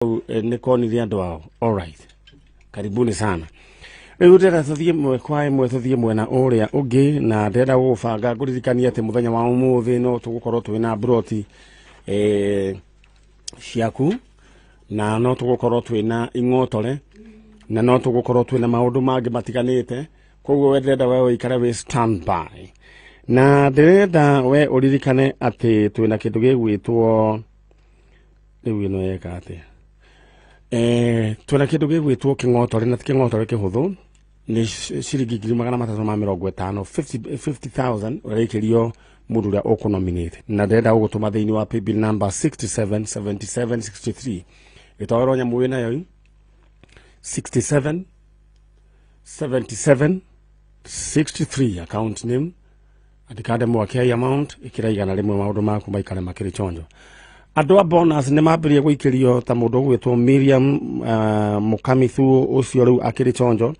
Nĩ konire andũ ao. Alright, karibuni sana. Rĩu ndĩrenda tũthiĩ ĩmwe kwa ĩmwe, tũthiĩ mwena ũrĩa ũngĩ, na ndĩrenda gũgũbanga ngũririkanie atĩ mũthenya wa ũmũthĩ no tũgũkorwo twĩna mburoti ciaku, na no tũgũkorwo twĩna ing'otore, na no tũgũkorwo twĩna maũndũ mangĩ matiganĩte. Koguo we ndĩrenda we ũikare wĩ standby, na ndĩrenda we ũririkane atĩ twĩna kĩndũ gĩgwĩtwo rĩu ĩno yeka atĩa, twĩna kĩndũ gĩgwĩtwo kĩng'otore, na ti kĩng'otore kĩhũthũ, nĩ ciringi 350,000, 50,000 ũraikĩrio mũndũ ũrĩa ũkũnominate, na ndĩrenda gũgũtũma thĩinĩ wa paybill number 677763. Ĩtwarwo nyamũ wĩ nayo 67 77 63, account name andĩka ndemwa K, amount ĩkĩra 100, maũndũ maku maikare makĩrĩ chonjo. Andũ a bonus nĩ mambĩrĩria gũikĩrio, ta mũndũ ũgwĩtwo Miriam Mũkamithu, ũcio rĩu akĩrĩ chonjo.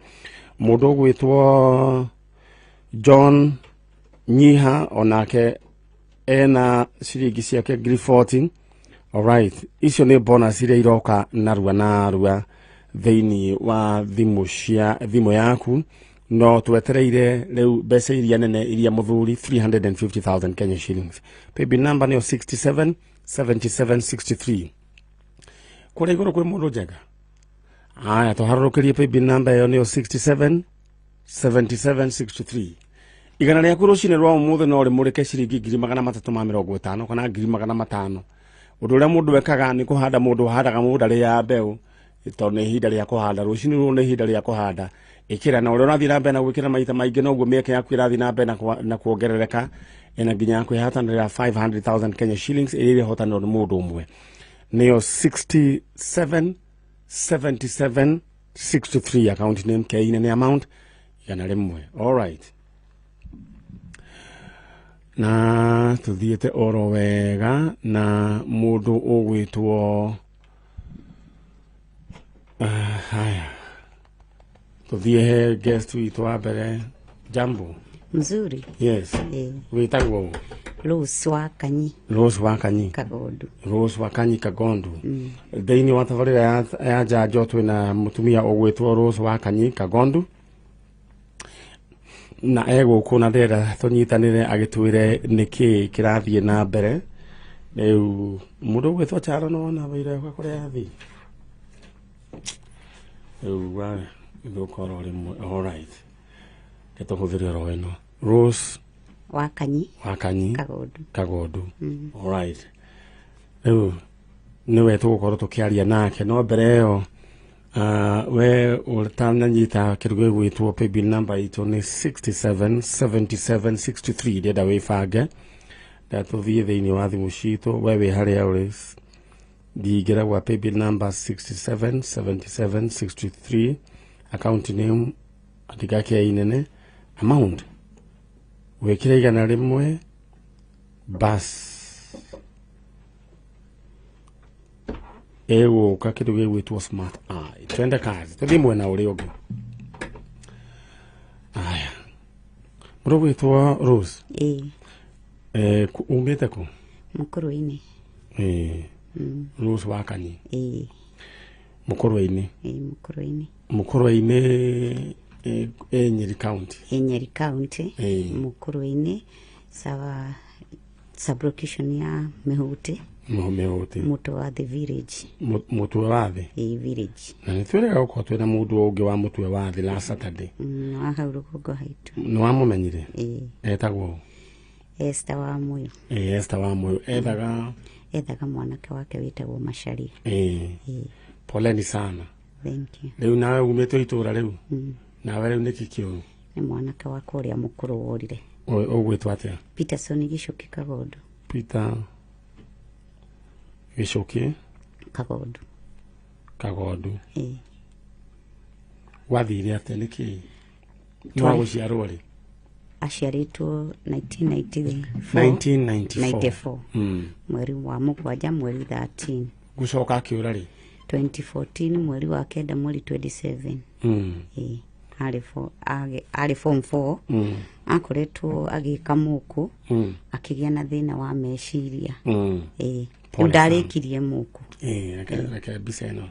Mũndũ ũgwĩtwo John Nyiha onake ena ciringi ciake 40,000. Alright, icio nĩ bonus iria iroka narua narua thĩinĩ wa thimũ cia thimũ yaku, no twetereire rĩu mbeca iria nene iria mũthuri, 350,000 Kenya shillings. Paybill number nĩyo 67 77 63. Kũrĩa igũrũ kwĩ mũndũ njega. Aya, tũharũrũkĩrie paybill number ĩyo nĩyo 67 77 63. 100 rĩaku rũcinĩ rwa ũmũthĩ no rĩmũrĩke ciringi 350,000 kana 500,000. Ũndũ ũrĩa mũndũ ekaga nĩ kũhanda. Mũndũ ahandaga, mũndũ arĩaga mbeũ, tondũ nĩ ihinda rĩa kũhanda. Rũcinĩ rũrũ nĩ ihinda rĩa kũhanda. Ĩkĩra, na ũrĩa ũrathiĩ na mbere na gwĩkĩra maita maingĩ, noguo mĩeke yaku ĩrathiĩ na mbere na kuongerereka, na nginya kwĩhatanĩra 500,000 Kenya shillings ĩrĩa ĩrĩhotanĩrwo nĩ mũndũ ũmwe, nĩyo 67 77 63, account name K nĩ amount 100. Alright, na tuthiĩte oro wega na mũndũ ũgwĩtwo haya, tũthiĩ he guest witũ wa mbere. Jambo. Mzuri. Yes. Wĩtagwo ũ? Rose wa Kanyi. Rose wa Kanyi. Kagondu. Rose wa Kanyi Kagondu. Thĩinĩ wa tabarĩra ya njanjo twĩna mũtumia ũgwĩtwo Rose wa Kanyi Kagondu, na egũkũ na ndĩrenda tũnyitanĩre agĩtwĩre nĩkĩ kĩrathiĩ na mbere. Rĩu mũndũ ũgwĩtwo Charo nĩwona wĩra ũka kũrĩa athiĩ rĩu gũkorwo rĩmwe. Alright, reke tũhũthĩre oro ĩno, Rose wa Kanyi. Wa Kanyi. Kagondu. Kagondu. Alright, rĩu nĩwe tũgũkorwo tũkĩaria nake, no mbere ĩyo we ũtananyita kĩndũ gĩgwĩtwo paybill number itũ nĩ 67 77 63. Ndĩrenda wĩbange nda tũthiĩ thĩinĩ wa thimũ citũ. We wĩ harĩa ũrĩ, ndingĩra gwa paybill number 67 77 63, account name andĩka K nene, amount wĩkĩre 100, bas ĩgũka kĩndũ gĩgwĩtwo smart eye. Twende kazi, tũthiĩ mwena ũrĩa ũngĩ. Aya, mũndũ ũgwĩtwo Rose. Ĩĩ. Umĩte kũ? Mũkũrwe-inĩ. Rose wa Kanyi. Ĩĩ. Mũkũrwe-inĩ. Ĩĩ, Mũkũrwe-inĩ. Mũkũrwe-inĩ ĩ Nyeri County. Ĩ Nyeri County. Mũkũrwe-inĩ, sawa, sublocation ya Mĩhũtĩ. Mĩhũtĩ. Mũtwe wa the village. Mũtwe wa thĩ. Ĩĩ, village. Na nĩ twĩrĩga gũkorwo twĩna mũndũ ũngĩ wa mũtwe wa thĩ last Saturday. Wa hau rũgongo haitũ. Nĩ wamũmenyire? Ĩĩ. Etagwo ũ? Esther wa Mũyũ. Ĩ, Esther wa Mũyũ ethaga Ethaga mwanake wake wĩtagwo Macharia. Ĩ, poleni sana. Thank you. Rĩu nawe umĩte itũra rĩu, nawe rĩu nĩkĩ kĩũru? Nĩ mwanake wakwa ũrĩa mũkũrũ worire. Ũgwĩtwo atĩa? Peterson Gĩcũki Kagondu. Peter Gĩcũki. Kagondu. Kagondu. Ĩĩ. Gwathire atĩa? Nĩkĩ? Nĩ wa gũciarwo rĩ? Aciarĩtwo 1994. 1994. 94. Mweri wa mũgwanja, mweri 13. Gũcoka akĩũra rĩ? 2014, mweri wa kenda, mweri 27. Ĩĩ, arĩ form 4. Akoretwo agĩka mũkũ, akĩgĩa na thĩna wa meciria. Ĩĩ. Rĩu ndarĩkirie mũkũ. Reke mbica ĩno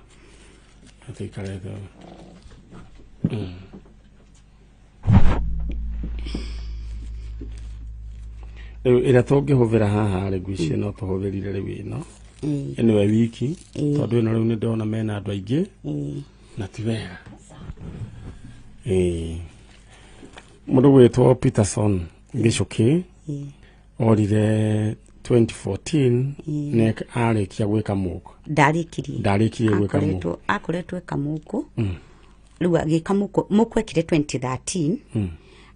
tũikare tu. Rĩu ĩrĩa tũngĩhũthĩra haha rĩ, ngwĩciria no tũhũthĩrire rĩu ĩno ĩno wiki, tondũ ĩno rĩu nĩ ndona mena andũ aingĩ na ti wega. Mũndũ gwĩtwo Peterson Gichuki orire 2014 ne arĩkia gwĩka mũko. Ndarĩkirie gwĩka mũko. Akoretwo eka mũko. Rĩu agĩka mũko, mũko ekire 2013.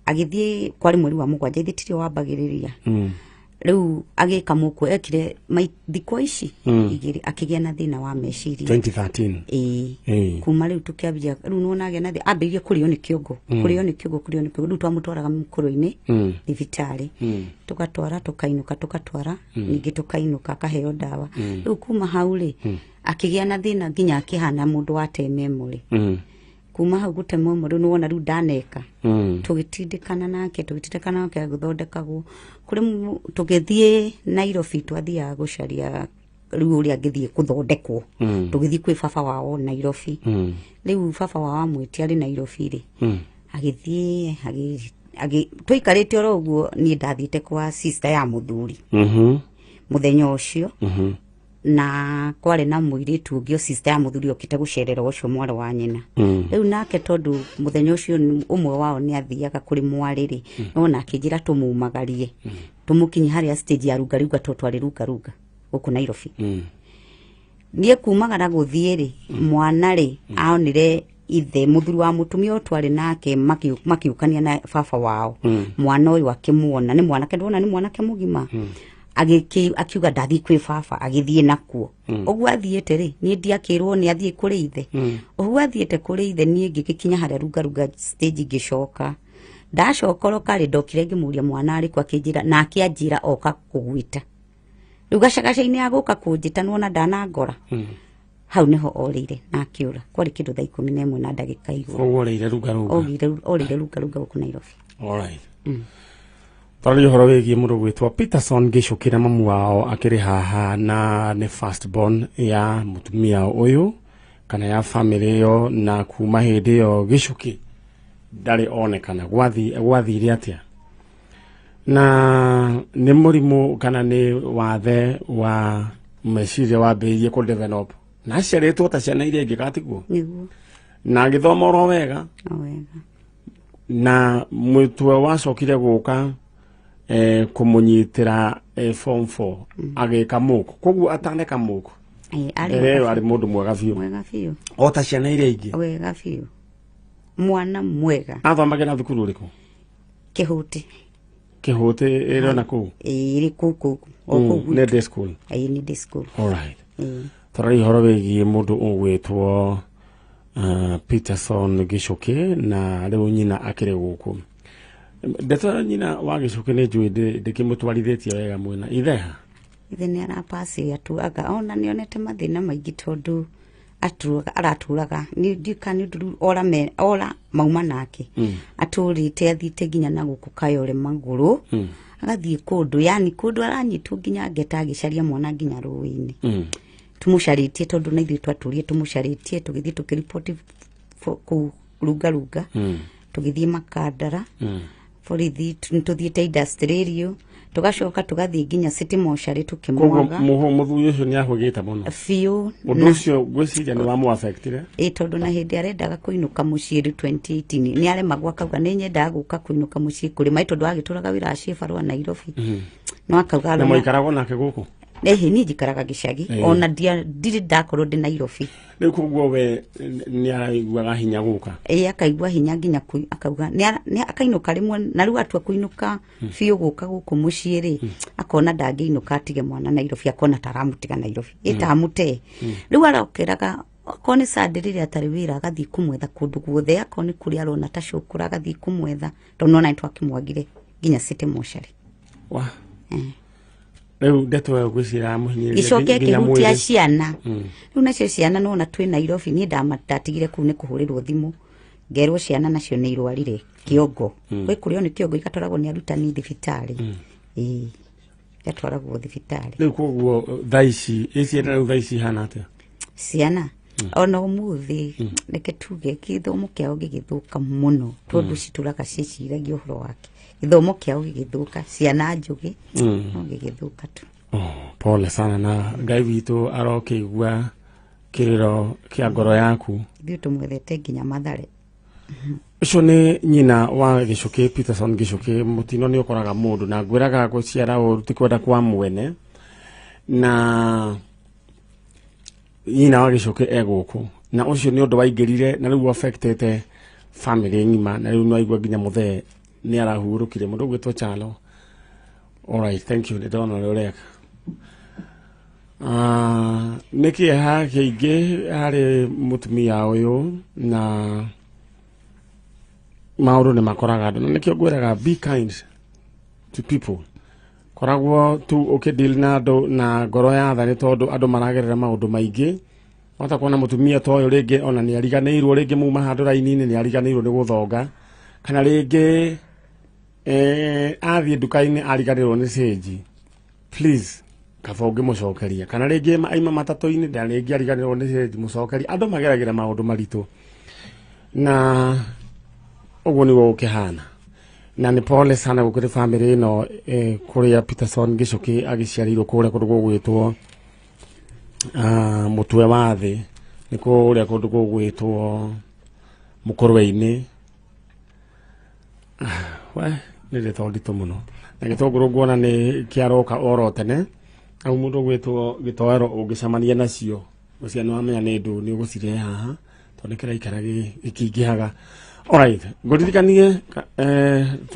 Agĩthiĩ kwarĩ mweri wa mũgwanja, ithe tirio wambagĩrĩria. Rĩu agĩka mũko ekire thikũ ici igĩrĩ akĩgĩa na thĩna wa meciria 2013. Kuma rĩu tũkĩambia, rĩu nĩwona agĩa na thĩna, ambĩrĩrie kũrĩo nĩ kĩongo, kũrĩo nĩ kĩongo, kũrĩo nĩ kĩongo. Rĩu twamũtwaraga mũkũrũ-inĩ thibitarĩ, tũgatwara tũkainũka, tũgatwara ningĩ tũkainũka, akaheo ndawa. Rĩu kuma hau rĩ, akĩgĩa na thĩna nginya akĩhana mũndũ wate memory. Kuma hau gũte memory nĩwona rĩu ndaneka. Tũgĩtindĩkana nake, tũgĩtindĩkana nake gũthondekagwo kũrĩ tũgĩthiĩ Nairobi, twathiaga gũcaria rĩu ũrĩa angĩthiĩ kũthondekwo. Tũgĩthiĩ kwĩ baba wao Nairobi. Rĩu baba wao amwĩtia arĩ Nairobi rĩ, agĩthiĩ tũikarĩte oro ũguo, niĩ ndathiĩte kwa sister ya mũthuri mũthenya ũcio. Na kwarĩ na mũirĩtu ũngĩ o sister ya mũthuri okĩte gũcerera ũcio mwarĩ wa nyina. Rĩu nake tondũ mũthenya ũcio ũmwe wao nĩ athiaga kũrĩ mwarĩ rĩ, nona akĩnjĩra tũmumagarie, tũmũkinye harĩa stage ya rungarunga, tondũ twarĩ rungarunga gũkũ Nairobi. Niĩ kumagara gũthiĩ rĩ, mwana rĩ aonire ithe mũthuri wa mũtumia ũyũ twarĩ nake makiũkania na baba wao. Mwana ũyũ akĩmuona nĩ mwanake, ndwona nĩ mwanake mũgima. Akiuga ndathiĩ kwĩ baba, agĩthiĩ nakuo. Ũguo athiĩte rĩ, niĩ ndiakĩrwo nĩ athiĩ kũrĩ ithe. Ũguo athiĩte kũrĩ ithe, niĩ ngĩgĩkinya harĩa rungarunga stage ngĩcoka. Ndacokoroka rĩ, ndokire ngĩmũria mwana arĩ kũ, akĩnjĩra, nake anjĩra oka kũgwĩta. Rĩu gacagaca-inĩ agũka kũnjĩta nĩwona ndanangora. Hau nĩho orĩire na akĩũra. Kwarĩ kĩndũ thaa 11 na ndagĩka igũrũ. Ũguo orĩire rungarunga. Orĩire rungarunga gũkũ Nairobi. All right. Twarĩ ũhoro wĩgiĩ mũndũ gwĩtwo Peterson Gichuki na mamu wao akĩrĩ haha, na nĩ first born ya mũtumia ũyũ kana ya family ĩyo, na kuma hĩndĩ ĩyo Gichuki ndarĩ onekana. Gwathire atĩa? Na nĩ mũrimũ kana nĩ wathe wa meciria wambĩrĩirie kũ develop, na aciarĩtwo ta ciana iria ingĩ gatiguo? Nĩguo. Na agĩthoma oro wega. O wega. Na mũtwe wacokire gũka kũmũnyitĩra form 4 agĩka mũko, koguo ataneka mũko mbere ĩyo arĩ mũndũ mwega biũ. Mwega biũ. O ta ciana iria ingĩ. Wega biũ. Mwana mwega. Athomagĩra thukuru ũrĩkũ? Kĩhũti. Kĩhũti ĩrĩ ona kũu? Ĩrĩ kũu kũu. O kũu. Nĩ day school. Ĩĩ, nĩ day school. All right. Twarĩ ũhoro wĩgiĩ mũndũ ũgwĩtwo Peterson Gichuki, na rĩu nyina akĩrĩ gũkũ. Ndeto nyina wa Gichuki nĩ njũĩ ndĩkĩmũtwarithĩtie wega mwena itheha. Ithe nĩ arapasi atuaga, ona nĩonete mathĩna maingĩ tondũ aratũraga nĩ ndiũĩ kana nĩ ũndũ rĩu ora mauma nake. Atũrĩte athiĩte nginya na gũkũ Kayore magũrũ, agathiĩ kũndũ, yani kũndũ aranyitwo nginya ngeta agĩcaria mwana nginya rũĩ-inĩ. Tũmũcarĩtie tondũ na ithuĩ twatũrire tũmũcarĩtie, tũgĩthiĩ tũkĩripoti kũu rungarunga, tũgĩthiĩ Makandara, borithi, tũthiĩte industrial, tũgacoka tũgathiĩ nginya City Mortuary tũkĩmwaga. Koguo mũthuri ũcio nĩ ahũgĩte mũno biũ. Ũndũ ũcio ngwĩciria nĩ wamũ-affectire. Ĩ, tondũ na hĩndĩ arendaga kũinũka mũciĩ rĩu 2018 nĩ aremagwo, akauga nĩ nyendaga gũka kũinũka mũciĩ kũrĩ maĩ, tondũ agĩtũraga wĩra aciĩ barũa Nairobi. No akauga Na mũikaragwo nake gũkũ? Ehe, niĩ njikaraga gĩcagi, ona ndirĩ ndakorwo ndĩ Nairobi. Rĩu koguo we nĩ araiguaga hinya gũka? Ĩ, akaigua hinya nginya akauga nĩ akainũka rĩmwe, na rĩu atua kũinũka biũ gũka gũkũ mũciĩ rĩ, akona ndangĩinũka atige mwana Nairobi, akona ta aramũtiga Nairobi, ĩtamũte. Rĩu arokeraga okorwo nĩ Sunday rĩrĩa atarĩ wĩra, agathiĩ kũmwetha kũndũ guothe, akorwo nĩ kũrĩa arona ta cũkũra agathiĩ kũmwetha, tondũ nona nĩtwakĩmwagire nginya City Mortuary. Wa. Rĩu ndeto ĩyo ngwĩciria mũhinyĩrĩria gĩcoke nginya kĩhutia mwĩrĩ. ciana. Rĩu nacio ciana nona twĩ Nairobi, niĩ ndatigire kũu nĩ kũhũrĩrwo thimũ, ngerwo ciana nacio nĩ irwarire kĩongo. Gwĩ kũrĩo nĩ kĩongo igatwaragwo nĩ arutani thibitarĩ. Ĩĩ. Gatwaragwo thibitarĩ. Rĩu koguo thaa ici ĩciana rĩu thaa ici ihana atĩa? Ciana ona ũmũthĩ reke tuge gĩthomo kĩao gĩgĩthũka mũno tondũ citũraga ciĩciragia ũhoro wake. Gĩthomo kĩao gĩgĩthũka, ciana njũgĩ no gĩgĩthũka tu. Oh, pole sana na Ngai witũ arokĩigua kĩrĩro kĩa ngoro yaku. Ithuĩ tũmwethete nginya Mathare. Ũcio nĩ nyina wa Gĩcũkĩ, Peterson Gĩcũkĩ. Mũtino nĩ ũkoraga mũndũ na ngwĩraga gũciara ũru ti kwenda kwa mwene, na nyina wa Gĩcũkĩ e gũkũ na ũcio nĩ ũndũ waingĩrire na rĩu affectete family ng'ima, na rĩu nĩwaigua nginya mũthee nĩ arahurũkire mũndũ ũgwĩtwo Chalo. Alright, thank you, nĩ ndona ũrĩa ũreka. Nĩ kĩeha kĩingĩ harĩ mũtumia ũyũ na maũndũ nĩ makoraga andũ, na nĩkĩo ngwĩraga be kind to people, koragwo tu ũkĩdeal na andũ na ngoro ya tha, nĩ tondũ andũ maragerera maũndũ maingĩ. Wahota kuona mũtumia ta ũyũ rĩngĩ ona nĩ ariganĩirwo, rĩngĩ muma handũ raini-inĩ nĩ ariganĩirwo nĩ gũthonga, kana rĩngĩ athiĩ nduka-inĩ ariganĩrwo nĩ cĩnji. Please, kaba ũngĩmũcokeria, kana rĩngĩ aima matatũ-inĩ na rĩngĩ ariganĩrwo nĩ cĩnji, mũcokerie. Andũ mageragĩra maũndũ maritũ na ũguo nĩguo gũkĩhana, na nĩ pole sana gũkĩrĩ family ĩno kũrĩa Peterson Gĩcũkĩ agĩciarĩirwo kũrĩa kũndũ gũgwĩtwo mũtwe wa thĩ, nĩ kũrĩa kũndũ gũgwĩtwo Mũkũrwe-inĩ. We nĩ rĩtwa nditũ mũno, na gĩtũngũrũ nguona nĩ kĩaroka oro tene. Au mũndũ ũgwĩtwo gĩtoero ũngĩcemania nacio ũcio nĩ wamenya nĩ ndũ nĩ ũgũcirehe haha tondũ nĩ kĩraikara gĩkĩingĩhaga. Alright, ngũririkanie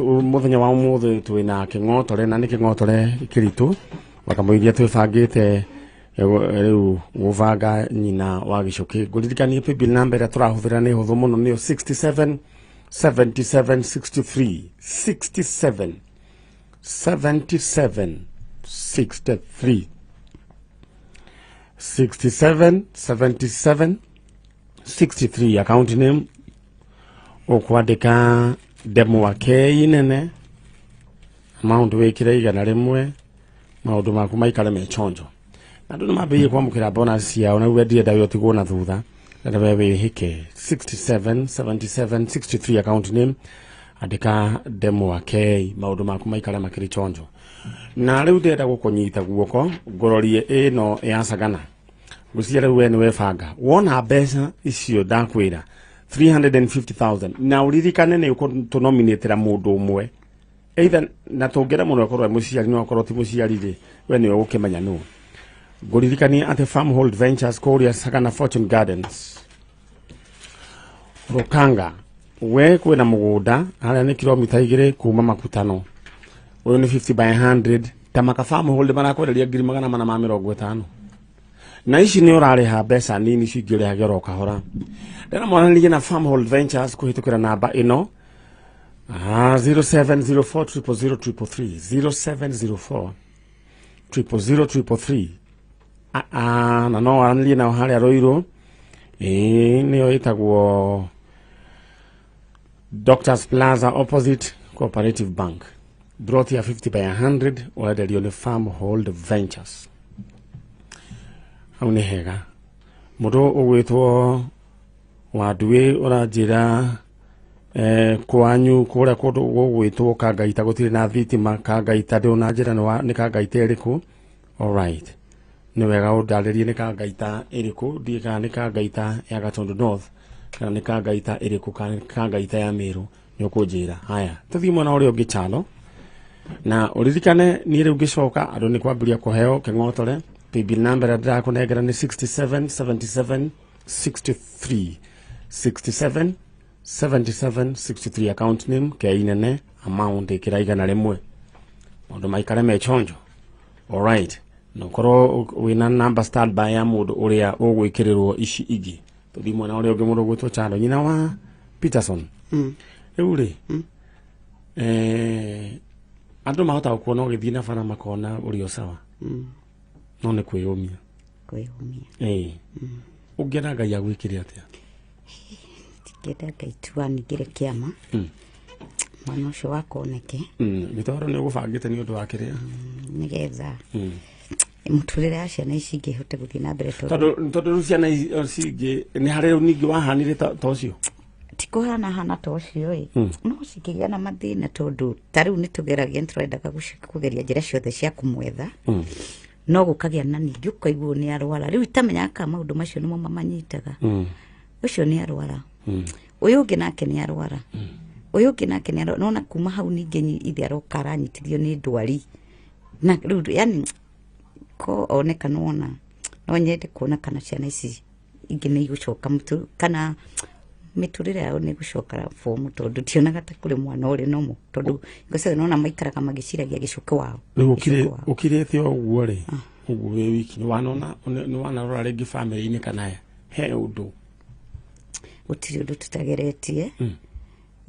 mũthenya wa ũmũthĩ twĩna kĩng'otore, na nĩ kĩng'otore kĩritũ wakamũiria twĩbangĩte rĩu gũbanga nyina wa Gĩcũkĩ. Ngũririkanie paybill number ĩrĩa tũrahũthĩra nĩ hũthũ mũno, nĩyo 67 77 63, 67 77 63, 67 77 63. Account name ũkwandĩka ndemwa K nene, amount wĩkĩre 100, maũndũ maku maikare me chonjo. Na andũ nĩ mambĩrĩirie kwamũkĩra bonus ciao, na we ndirenda we ũtigwo na thutha, ndĩrenda we wĩhĩke. 67 77 63, account name andĩka ndemwa K, maũndũ maku maikare makĩrĩ chonjo. Na rĩu ndĩrenda gũkũnyita guoko ngũrorie ĩno ya Sagana. Ngwĩciria rĩu we nĩ webanga wona mbeca icio ndakwĩra 350,000, na ũririkane nĩ ũkũtũnominĩtĩra mũndũ ũmwe either, na tũngĩra mũno akorwo e mũciari, no akorwo ti mũciari rĩ, we nĩwe ũgũkĩmenya nũ. Ngũririkanie atĩ Farmhold Ventures kũrĩa Sagana Fortune Gardens Rũkanga, we kwĩna mũgũnda harĩa nĩ kilomita 2 kuma Makutano. Ũyũ nĩ 50 by 100, ta maka Farmhold marakwenderia ngiri 450, na ici nĩ ũrarĩha mbeca nini, icio ingĩ ũrĩhage oro kahora. Ndĩra mwaranĩrie na Farmhold Ventures kũhĩtũkĩra namba ĩno, 0704 000 333, 0704 000 333. Na no aranĩrie nao harĩa Rũirũ, ĩĩ nĩyo ĩtagwo Doctors Plaza opposite Cooperative Bank. Plot ya 50 by 100 ũrenderio nĩ Farmhold Ventures. Hau nĩ hega. Mũndũ ũgwĩtwo Wanduĩ ũranjĩra kwanyu kũrĩa kũndũ gũgwĩtwo Kangaita gũtirĩ na thitima. Kangaita ndũnanjĩra nĩ Kangaita ĩrĩkũ. Alright, nĩ wega ũndarĩrie nĩ Kangaita ĩrĩkũ, ndiĩ kana nĩ Kangaita ya Gatundu North kana nĩ Kangaita ĩrĩkũ, kana nĩ Kangaita ya Meru, nĩ ũkũnjĩra. Haya, tũthiĩ mwena ũrĩa ũngĩ Chalo, na ũririkane niĩ rĩu ngĩcoka andũ nĩ kwambĩrĩria kũheo kĩng'otore. Paybill number ĩrĩa ndĩrakũnengera nĩ 67 77 63, 67 77 63, account name K nene, amount ĩkĩra 100, maũndũ maikare me chonjo. Alright, na ũkorwo wĩna number standby ya mũndũ ũrĩa ũgwĩkĩrĩrwo ici ingĩ. Tũthiĩ mwena ũrĩa ũngĩ, mũndũ ũgwĩtwo Chalo, nyina wa Peterson. Rĩu rĩ, andũ mahota gũkuona ũgĩthiĩ na bara makona ũrĩ o sawa, no nĩ kwĩyũmia. Kwĩyũmia. Ĩĩ, ũngĩenda Ngai agwĩkĩre atĩa? Ingĩenda Ngai tu aningĩre kĩama. Mwana ũcio wakoneke. Gĩtoro nĩ ũgũbangĩte nĩ ũndũ wa kĩrĩa? Nĩgetha mũtũrĩre ya ciana ici ingĩ ihote gũthiĩ na mbere tondũ rĩu ciana ici ingĩ nĩ harĩ ningĩ wahanire ta ũcio? Ti kũhana hana ta ũcio ĩ, no cikĩgĩa na mathĩna tondũ ta rĩu nĩ tũgeragia, nĩ tũrendaga kũgeria njĩra ciothe cia kũmwetha, no gũkagĩa na ningĩ ũkaiguo nĩ arwara. Rĩu itamenyaga kana maũndũ macio nĩmo mamanyitaga. Ũcio nĩ arwara, ũyũ ũngĩ nake nĩ arwara, ũyũ ũngĩ nake nĩ arwara. Nona kuma hau ningĩ ithe aroka aranyitithio nĩ ndwari na rĩu yani ko oneka nona no nyende kuona kana ciana ici ingĩ nĩ igũcoka kana mĩtũrĩre yao nĩ gũcoka bomu, tondũ tionaga ta kũrĩ mwana ũrĩ nomo, tondũ hingo ciothe nona maikaraga magĩciragia gĩcũkĩ wao. Rĩu ũkirĩte ũguo rĩ, ũguo wĩ wiki nĩ wanarora rĩngĩ bamĩrĩ-inĩ kana he ũndũ? Gũtirĩ ũndũ tũtageretie.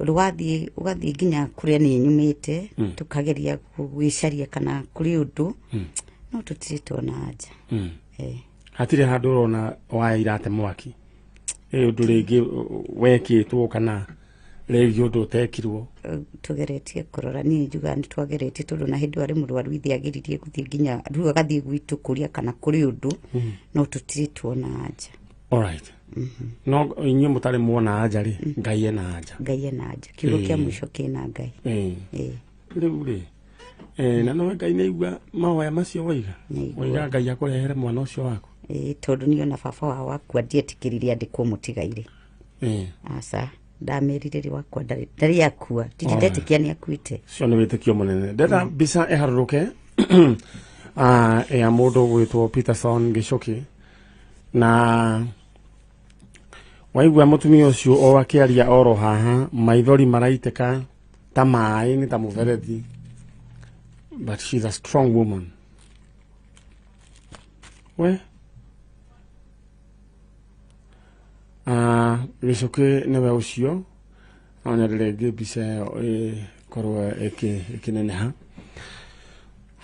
Ũndũ wathiĩ ũgathiĩ nginya kũrĩa niĩ nyumĩte, tũkageria gwĩcaria kana kũrĩ ũndũ, no tũtirĩ tuona anja. Hatirĩ handũ ũrona waya irate mwaki? Ũndũ rĩngĩ wekĩtwo kana rĩngĩ ũndũ ũtekirwo? Tũgeretie kũrora, niĩ njugaga nĩ twageretie tondũ na hĩndĩ ĩyo arĩ mũrwaru ithe ageririe gũthiĩ nginya rĩu agathiĩ gwitũ kũria kana kũrĩ ũndũ, no tũtirĩ tuona anja. Alright. No inyuĩ mũtarĩ muona anja rĩ, Ngai ena anja. Ngai ena anja, kiugo kĩa mũico kĩna Ngai. Rĩu rĩ, na nowe Ngai nĩaigua mahoya macio waiga? Waiga Ngai akũrehere mwana ũcio waku? Tondũ niĩ ona baba wao wakua ndietĩkĩrire andĩkwo mũtigairĩ. Aca, ndamerire rĩ wakwa ndarĩ akua, ndirĩ ndetĩkia nĩ akuĩte. Ũcio nĩ wĩtĩkio mũnene. Ndĩrenda mbica ĩharũrũke ya mũndũ ũgwĩtwo Peterson Gichuki, na waigua mũtumia ũcio o akĩaria oro haha, maithori maraitĩka ta maĩ, nĩ ta mũberethi, but she's a strong woman. We Gichuki nĩwe ũcio. No nyende rĩngĩ mbica ĩyo ĩkorwo ĩkĩneneha.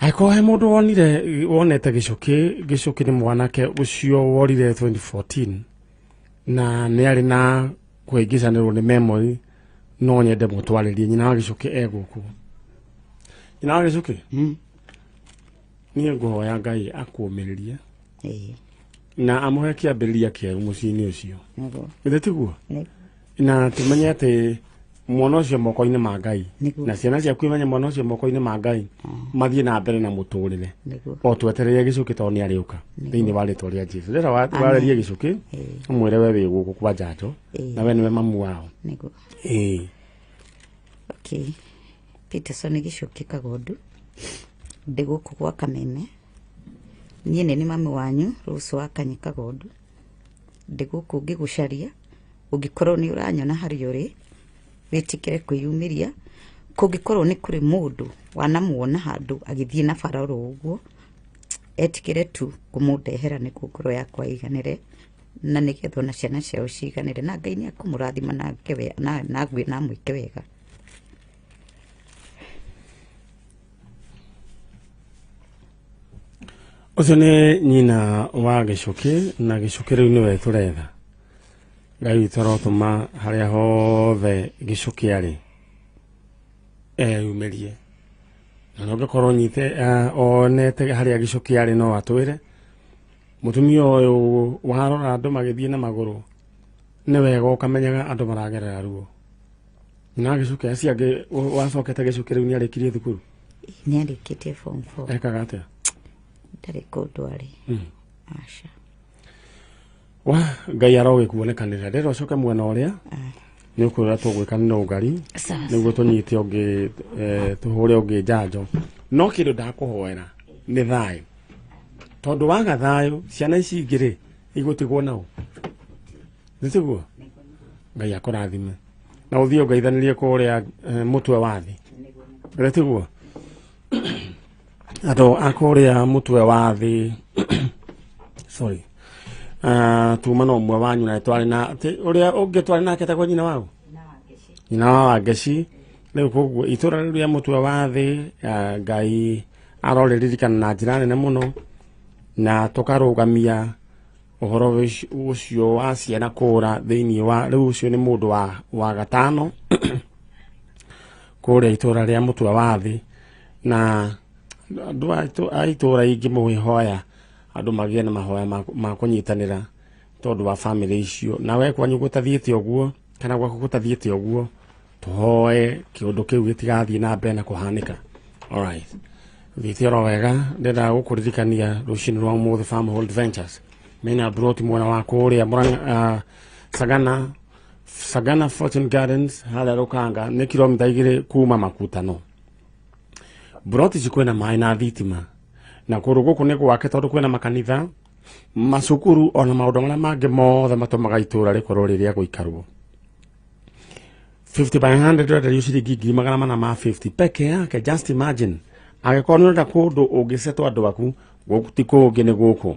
Angĩkorwo he mũndũ wonete Gichuki, Gichuki nĩ mwanake ũcio worire 2014 na nĩ arĩ na kũhĩngĩcanĩrwo nĩ memory, no nyende mũtwarĩrie. Nyina wa Gichuki e gũkũ. Nyina wa Gichuki, niĩ ngũhoya Ngai akũũmĩrĩrie na amũhe kĩambĩrĩria kĩerũ mũciĩ-inĩ ũcio. Githĩ tiguo? Na tumenye atĩ mwana ũcio moko-inĩ ma Ngai, na ciana ciaku imenye mwana ũcio moko-inĩ ma Ngai, mathiĩ na mbere na mũtũrĩre o twetereire Gichuki tondũ nĩ arĩũka thĩinĩ wa rĩtwa rĩa Jesũ. Rĩrĩa warĩrie Gichuki, ũmwĩre we wĩ gũkũ kwa njanjo, na we nĩwe mamu wao. Okay. Peterson Gichuki Kagondu, ndĩ gũkũ gwa Kameme. Niĩ nĩ nĩ mami wanyu Rose wa Kanyi Kagondu. Ndĩ gũkũ ngĩgũcaria, ũngĩkorwo nĩ ũranyona harĩa ũrĩ, wĩtĩkĩre kwĩyumĩria. Kũngĩkorwo nĩ kũrĩ mũndũ wanamuona handũ agĩthiĩ na bara oro ũguo, etĩkĩre tu kũmũndehera nĩguo ngoro yakwa ĩiganĩre, na nĩgetha ona ciana ciao ciiganĩre, na Ngai nĩ akũmũrathima na amwĩke wega. Ũcio nĩ nyina wa Gichuki, na Gichuki rĩu nĩwe tũretha. Ngai witũ arotũma harĩa hothe Gichuki arĩ eyumĩrie, na no ũngĩkorwo onete harĩa Gichuki arĩ no atwĩre. Mũtumia ũyũ warora andũ magĩthiĩ na magũrũ, nĩ wega ũkamenyaga andũ maragerera ruo. Nyina wa Gichuki, acio angĩ wacokete Gichuki rĩu nĩ arĩkirie thukuru? Nĩ arĩkĩtie form 4. Ekaga atĩa? Ndarĩ kũndũ arĩ. Aca. Wa Ngai arogĩkuonekanĩra. Ndĩrenda ũcoke mwena ũrĩa nĩ ũkwĩra tũgwĩka nĩ ũgari nĩguo tũnyite ũngĩ, tũhũre ũngĩ njanjo. No kĩndũ ndakũhoera nĩ thayũ, tondũ waga thayũ ciana ici ingĩ rĩ igũtigwo nao. Nĩ tiguo? Ngai akũrathime na ũthiĩ ũngeithanĩrie kũrĩa mũtwe wa thĩ. Nĩ tiguo? Andũ a kũrĩa mũtwe wa thĩ, sorry, tuma no ũmwe wanyu na twarĩ na ũrĩa ũngĩ twarĩ nake tagwo nyina wao, nyina wa Wangeci. Rĩu koguo itũra rĩu rĩa mũtwe wa thĩ, Ngai arorĩririkana na njĩra nene mũno, na tũkarũgamia ũhoro ũcio wa ciana kũra thĩinĩ wa rĩu. Ũcio nĩ mũndũ wa gatano kũrĩa itũra rĩa Mũtua wa Thĩ na andũ a itũra ingĩ mũhĩhoya andũ magĩe na mahoya ma kũnyitanĩra tondũ wa family icio na we kwanyu gũtathiĩte ũguo kana gwaku gũtathiĩte ũguo tũhoe kĩũndũ kĩu gĩtigathiĩ na mbere na kũhanĩka. Alright, thiĩte oro wega ndĩrenda gũkũririkania rũcinĩ rwa ũmũthĩ Farmhold Ventures mena broti mwena wa kũrĩa Murang'a, Sagana Fortune Gardens harĩa Rũkanga nĩ kilomita 2 kuma Makutano. Broti ici kwĩna maĩ na thitima na kũndũ gũkũ nĩ gwake tondũ kwĩna makanitha, macukuru ona maũndũ marĩa mangĩ mothe matũmaga itũra rĩkorwo rĩ rĩa gũikarwo. 50 by 100 ũrenderio ciringi 450 peke yake. Just imagine angĩkorwo nĩ ũrenda kũndũ ũngĩcetwo andũ aku gũkũ ti kũngĩ nĩ gũkũ.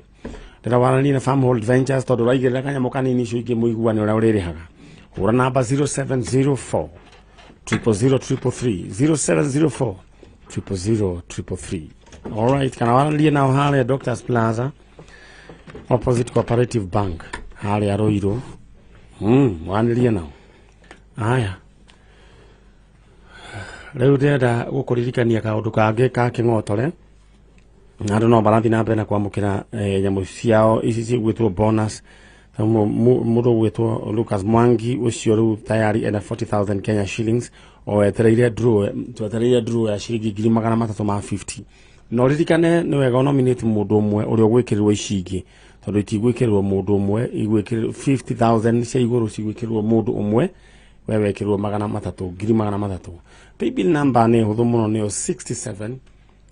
Ndĩrawarania na Farmhold Ventures tondũ ũraigĩrĩra kanyamũ kanini icio ingĩ mũiguane ũrĩa ũrĩrĩhaga. Hũra namba 0704 000 333 0704 000 333. Alright, kana waranĩrie nao harĩa Doctors Plaza opposite Cooperative Bank harĩa Ruiru. Waranĩrie nao. Aya, rĩu ndĩrenda gũkũririkania kaũndũ kangĩ ka kĩng'otore na andũ no marathiĩ na mbere na kwamũkĩra nyamũ ciao ici cigwĩtwo bonus. Mũndũ ũgwĩtwo Lucas Mwangi ũcio rĩu tayari ena 40,000 Kenya shillings o etereire draw, twetereire draw ya ciringi 350. No ririkane nĩ wega ũnominate mũndũ ũmwe ũrĩa ũgwĩkĩrĩrwo ici ingĩ tondũ itigwĩkĩrĩrwo mũndũ ũmwe, igwĩkĩrĩrwo 50,000 cia igũrũ cigwĩkĩrĩrwo mũndũ ũmwe, we wekĩrwo 300, 300. Paybill number nĩ hũthũ mũno, nĩyo 67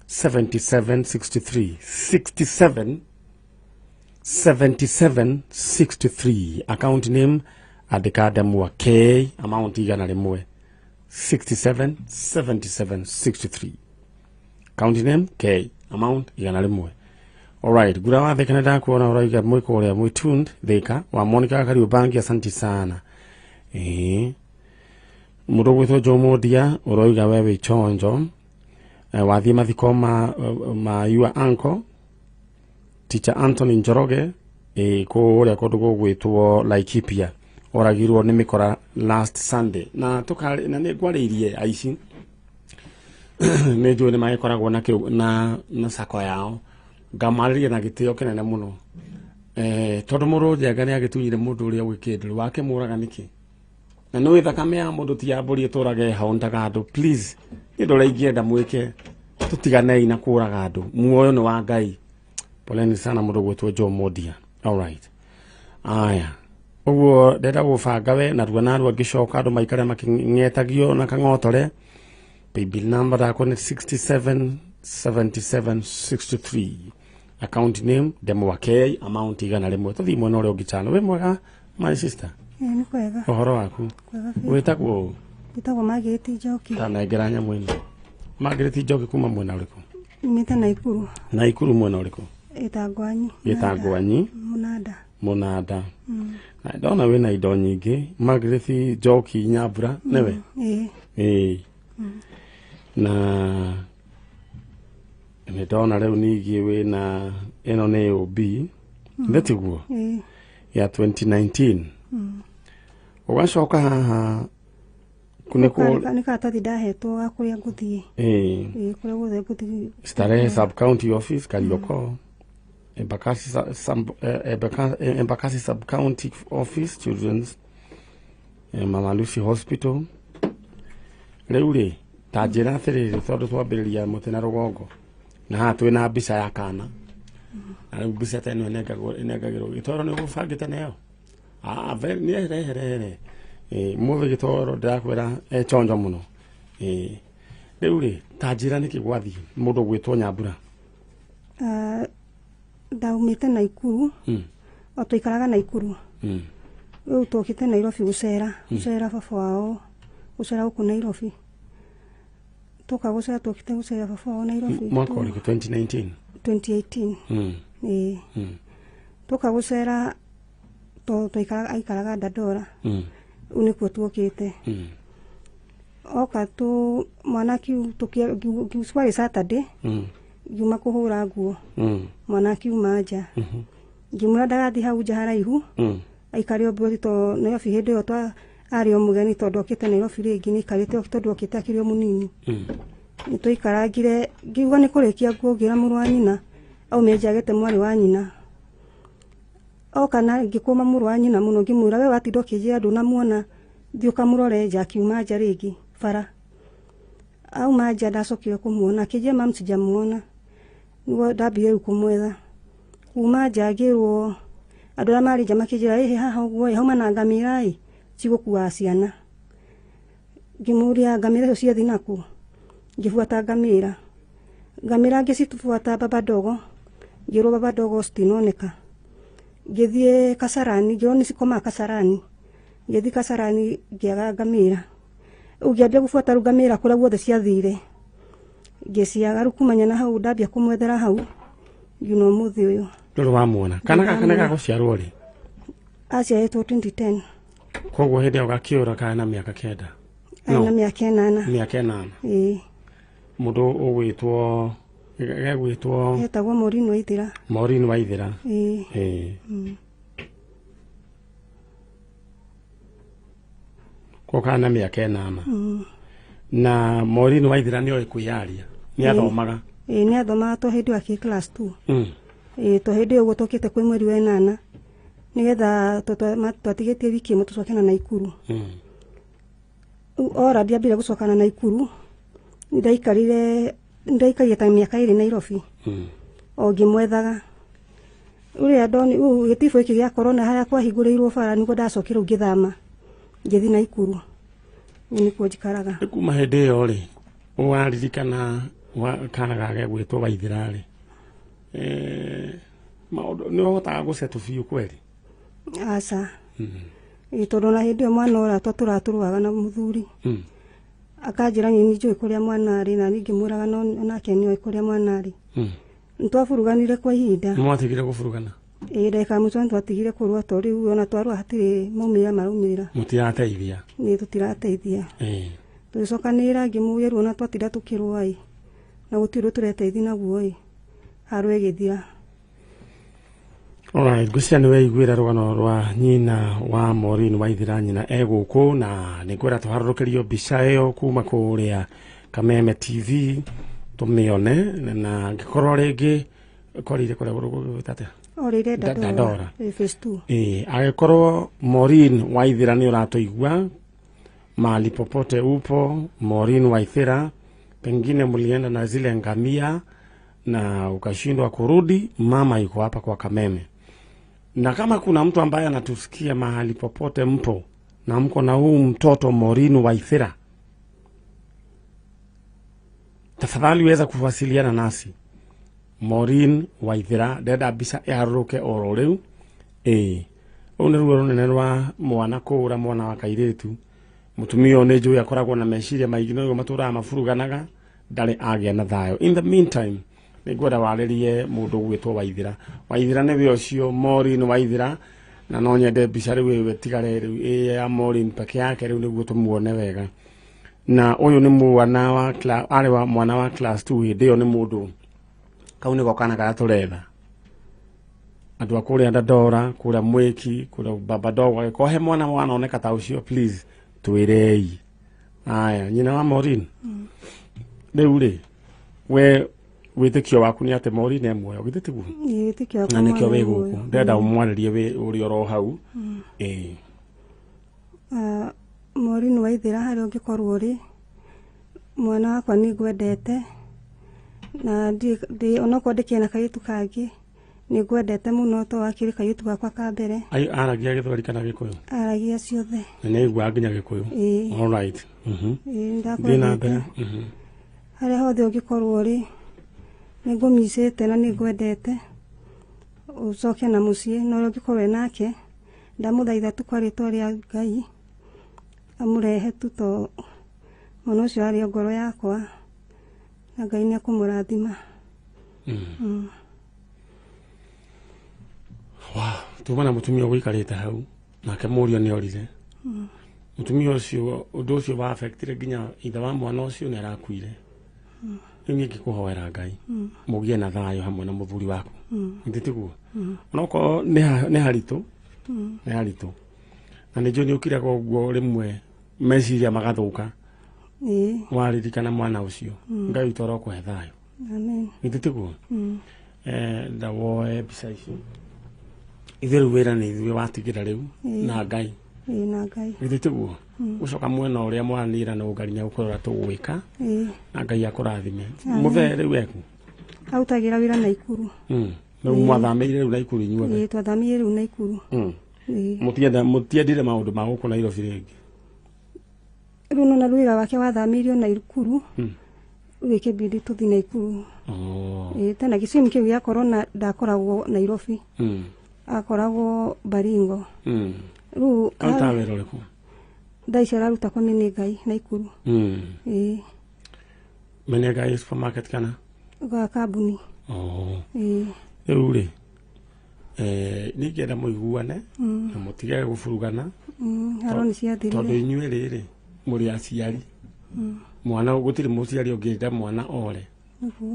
77 63 67 77 63. Account name andĩka Ndemwa K, amount 100, 67 77 63. Account name K, amount 100. Alright, gura wa thika nenda kuona ũrauga mwĩ kũrĩa mwĩ tuned Thika wa Monica Kariubangi, asante sana. Mũndũ ũgwĩtwo Joe Modia ũroiga we wĩ chonjo, wathiĩ mathiko ma your uncle Teacher Anthony Njoroge kũrĩa kũndũ gũgwĩtwo Laikipia, oragirwo nĩ mĩkora last Sunday na na nĩ ngwarĩirie aici nĩ njũĩ nĩ magĩkoragwo na sako yao, ngamarĩria na gĩtĩo kĩnene mũno tondũ mũndũ njenga nĩ agĩtunyire mũndũ ũrĩa gwĩkĩndũ wakĩmũraga nĩkĩ na nĩ thakame ya mũndũ ti ya mbũri ĩtũrage hauntaga andũ. Please nĩ ũndũ ũrĩa ingĩenda mwĩke, tũtiganei na kũraga andũ, muoyo nĩ wa Ngai. Poleni sana mũndũ gwĩtwo Joe Modia. Alright, aya ũguo ndĩrenda gũbanga we narua narua ngĩcoka andũ maikare makĩng'etagio na kang'otore. Paybill number yakwa nĩ 67 77 63, account name Ndemwa K, amount 100. Tũthiĩ mwena ũrĩa ũngĩ chano. Wĩ mwega my sister? Nĩ kwega. Ũhoro waku? Kwega biũ. Wĩtagwo? Wĩtagwo Margaret Njoki. Tanengera nyamũ ĩno. Margaret Njoki kuma mwena ũrĩkũ? Nyumĩte Naikuru. Naikuru mwena ũrĩkũ? Ĩtangwanyi. Gĩtangwanyi. Mũnanda. Mũnanda. Na ndona wĩna indo nyingĩ. Margaret Njoki Nyambura nĩwe? Ĩĩ. Na nĩ ndona rĩu ningĩ wĩna ĩno nĩ OB nĩ tiguo? Ya 2019. Ũgacoka haha nĩ karatathi ndahetwo ga kũrĩa ngũthiĩ. Kũrĩa guothe ngũthiĩ. Starehe Sub County Office Kariokor, Embakasi Sub County Office, Children's Mama Lucy Hospital. Rĩu rĩ ta njĩra atĩrĩrĩ tondũ twambĩrĩria mũtĩ na rũgongo na haha twĩna mbica ya kana na rĩu mbica ta ĩno ĩnengagĩrwo gĩtoro nĩ ũgũbangĩte nayo? Nĩ rehe mũthĩ gĩtoro ndĩrakwĩra chonjo mũno. Rĩu rĩ ta njĩra nĩkĩ gwathiĩ mũndũ ũgwĩtwo Nyambura? Ndaumĩte Naikuru. O tũikaraga Naikuru. Rĩu tũkĩte Nairobi gũcera baba wao, gũcera gũkũ Nairobi. Tũka gũcera tũkĩte gũcera baba wao Nairobi. Mwaka ũrĩkũ? 2019? 2018. Ĩĩ. Tũka gũcera tũikaraga aikaraga Dandora. Rĩu nĩkuo tuokĩte. Oka tu mwana kiu tukiuswali Saturday. Ngiuma kũhũra nguo. Mwana akiuma nja. Ngĩmwĩra ndagathiĩ hau nja haraihu. Aikare o mburoti to Nairobi hĩndĩ ĩyo Arĩ o mũgeni tondũ okĩte Nairobi rĩngĩ nĩ aikarĩte tondũ okĩte akĩrĩ o mũnini. Nĩ twaikarangire ngiuga nĩ kũrĩkia nguo ngĩra mũrũ wa nyina aume nja agete mwarĩ wa nyina. Oka na ngĩkũma mũrũ wa nyina mũno ngĩmwĩra we watinda ũkĩnjĩra ndũnamuona thiĩ ũkamũrore nja. Akiuma nja rĩngĩ bara. Auma nja ndacokire kũmuona akĩnjĩra mamu sijamuona. Nĩguo ndambire rĩu kũmwetha. Kuma nja ngĩrwo andũ arĩa marĩ nja makĩnjĩra ĩhĩ haha ũguo ĩ hauma na ngamĩra ĩ cigũkuaga ciana. Ngĩmũria ngamĩra icio ciathiĩ nakũ. Ngĩbuata ngamĩra. Ngamĩra ngĩcibuata baba ndogo. Ngĩrwo baba ndogo citinoneka. Ngĩthiĩ Kasarani ngĩrwo nĩ cikomaga Kasarani. Ngĩthiĩ Kasarani ngĩaga ngamĩra. Rĩu ngĩambia gũbuata rĩu ngamĩra kũrĩa guothe ciathire. Ngĩciaga rĩu kumania na hau ndambia kũmwethera hau nginya ũmũthĩ ũyũ. Ndũrĩ wamuona. Kana gaka nĩ gagũciarwo rĩ? Aciarĩtwo 2010. Koguo hĩndĩ ĩyo gakĩũra karĩ na mĩaka 9. Arĩ na mĩaka 8. Mĩaka 8. Ĩĩ. Mũndũ ũgwĩtwo gegwĩtwo Etagwo Maureen Waithera. Maureen Waithera. Ĩĩ. Ĩĩ. Koguo karĩ na mĩaka 8. Na Maureen Waithera nĩ oĩ kwĩyaria. Nĩ athomaga. Ĩĩ nĩ athomaga to hĩndĩ ĩyo akĩ class 2. Ĩĩ to hĩndĩ ĩyo ũguo tũkĩte kwĩ mweri wa 8 nĩgetha twatigĩtie wiki ĩmwe tũcoke na Naikuru. Rĩu ora ndiambire gũcoka na Naikuru ndaikarire ta mĩaka 2 Nairobi. O ngĩmwethaga. Ũrĩa ndoni gĩtibũ gĩkĩ gĩa corona harĩa kwahingũrĩirwo bara nĩguo ndacokire ngĩthama ngĩthiĩ Naikuru. Rĩu nĩkuo njikaraga. Kuma hĩndĩ ĩyo rĩ waririkana kana gage gwĩtwo Waithera rĩ maũndũ nĩ ũhotaga gũcetũ biũ kweri? Aca. Ĩĩ tondũ na hĩndĩ ĩyo mwana ũrĩa twatũratũrũaga na mũthuri. Akanjĩra niĩ njũĩ kũrĩa mwana arĩ na niĩ ngĩmwĩraga no nake nĩoĩ kũrĩa mwana arĩ. Nĩtwaburuganire kwa ihinda. Nĩmwatigire kũburugana? Ĩĩ ndagĩka ya mũico nĩtwatigire kũrũa tondũ rĩu ona twarũa hatirĩ maumĩrĩra maraumĩrĩra. Mũtirateithia? Nĩ tũtirateithia. Ĩĩ. Tũgĩcokanĩrĩra ngĩmũria rĩu ona twatinda tũkĩrũa ĩ na gũtirĩ ũndũ tũreteithia naguo ĩ haro ĩgĩthira. Alright, ngwĩciria nĩ weiguĩra rũgano rwa nyina wa Maureen Waithera nyina e gũkũ na nĩ ngwenda tũharũrũkĩrio mbica ĩyo kuma kũrĩa Kameme TV tũmĩone na angĩkorwo rĩngĩ korire kũrĩa gũgwĩta atĩa? Orĩire Dandora. Dandora. Phase 2. Ĩĩ, angĩkorwo Maureen Waithera nĩ ũratũigua mahali popote upo Maureen Waithera, pengine mlienda na zile ngamia na ukashindwa kurudi, mama yuko hapa kwa Kameme. Na kama kuna mtu ambaye anatusikia mahali popote mpo na mko na huu mtoto Maureen Waithera, tafadhali weza kuwasiliana nasi. Maureen Waithera ndenda mbica ĩharũrũke oro rĩu. Ĩĩ, rũu nĩ ruo rũnene rwa mwana kũũra mwana wa kairĩtu. Mũtumia ũyũ nĩ njũĩ akoragwo na meciria maingĩ nĩguo matũraga maburuganaga ndarĩ agĩa na thayũ. In the meantime nĩngwenda warĩrie mũndũ ũgwĩtwo Waithera. Waithera nĩwe ũcio Maureen Waithera na no nyende mbica rĩu ĩyo ĩtigare rĩu ĩ ya Maureen peke yake rĩu nĩguo tũmuone wega. Na ũyũ nĩ mwana wa arĩ wa mwana wa class 2 hĩndĩ ĩyo nĩ mũndũ kau nĩko kana karĩa tũretha. Andũ a kũrĩa Dandora, kũrĩa Mwĩki, kũrĩa Baba Dogo, angĩkorwo he mwana wanoneka ta ũcio please twĩrei. Aya, nyina wa Maureen. Rĩu rĩ, we wĩtĩkio waku nĩ atĩ Maureen e muoyo, githĩ tiguo? Ĩĩ wĩtĩkio wakwa Na nĩkĩo mwana wĩ e gũkũ. muoyo. Ndĩrenda ũmwarĩrie wĩ ũrĩ oro hau. Ĩĩ. Maureen Waithera harĩa ũngĩkorwo ũrĩ mwana wakwa nĩ ngwendete na onokorwo ndĩkĩrĩ na kairĩtu kangĩ nĩ ngwendete mũno to wakĩrĩ kairĩtu gakwa ka mbere. Aragia Gĩthweri kana Gĩkũyũ? Aragia ciothe. Na nĩ aiguaga nginya Gĩkũyũ? Ĩĩ. All right. Ĩĩ Thiĩ na mbere. nĩndakwendete. Harĩa hothe ũngĩkorwo ũrĩ nĩ ngũmicĩte na nĩ ngwendete ũcoke na mũciĩ na ũrĩa ũngĩkorwo wĩ nake ndamũthaitha tu kwa rĩtwa rĩa Ngai amũrehe tu to mwana ũcio arĩ o ngoro yakwa na Ngai nĩ ekũmũrathima. Wow, tuma na mũtumia ũgũikarĩte hau nake mũriũ nĩ orire. Mũtumia ũcio ũndũ ũcio wa affectire nginya ithe wa mwana ũcio nĩ arakuire. Rĩu niĩ ngĩkũhoera Ngai mũgĩe na thayũ hamwe na mũthuri waku. Githĩ tiguo? Onokorwo nĩ haritũ, nĩ haritũ. Na nĩ njũĩ nĩ ũkiraga ũguo rĩmwe meciria magathuka. Waririkana mwana ũcio. Ngai witũ arokũhe thayũ. Amen. Githĩ tiguo? Ndawoe mbica ici. Ithuĩ rĩu wĩra nĩ ithuĩ watigĩra rĩu na Ngai. Na Ngai. Githĩ tiguo? Gũcoka mwena ũrĩa mwaranĩra na Ngai nĩ agũkũrora tũgwĩka. Na Ngai akũrathime. Mũthee rĩu eku? Arutagĩra wĩra Naikuru. Rĩu mwathamĩire rĩu Naikuru inyuothe? Twathamĩire rĩu Naikuru. Mũtiendire maũndũ ma gũkũ Nairobi rĩngĩ? Rĩu nona wĩra wake wathamĩirio Naikuru. Rĩu ĩkĩbidi tũthiĩ Naikuru. Tena gĩcimi kĩu gĩa corona ndakoragwo Nairobi. Akoragwo Baringo. Rĩu arutaga wĩra ũrĩkũ? Thaa ici araruta kwa Menengai Naikuru. Menengai supermarket kana? Ga kambuni. Rĩu rĩ ningĩenda mũiguane na mũtige gũburugana. Haro nĩ ciathirire. Tondũ inyuĩ rĩrĩ mũrĩ aciari. Mwana gũtirĩ mũciari ũngĩenda mwana ore.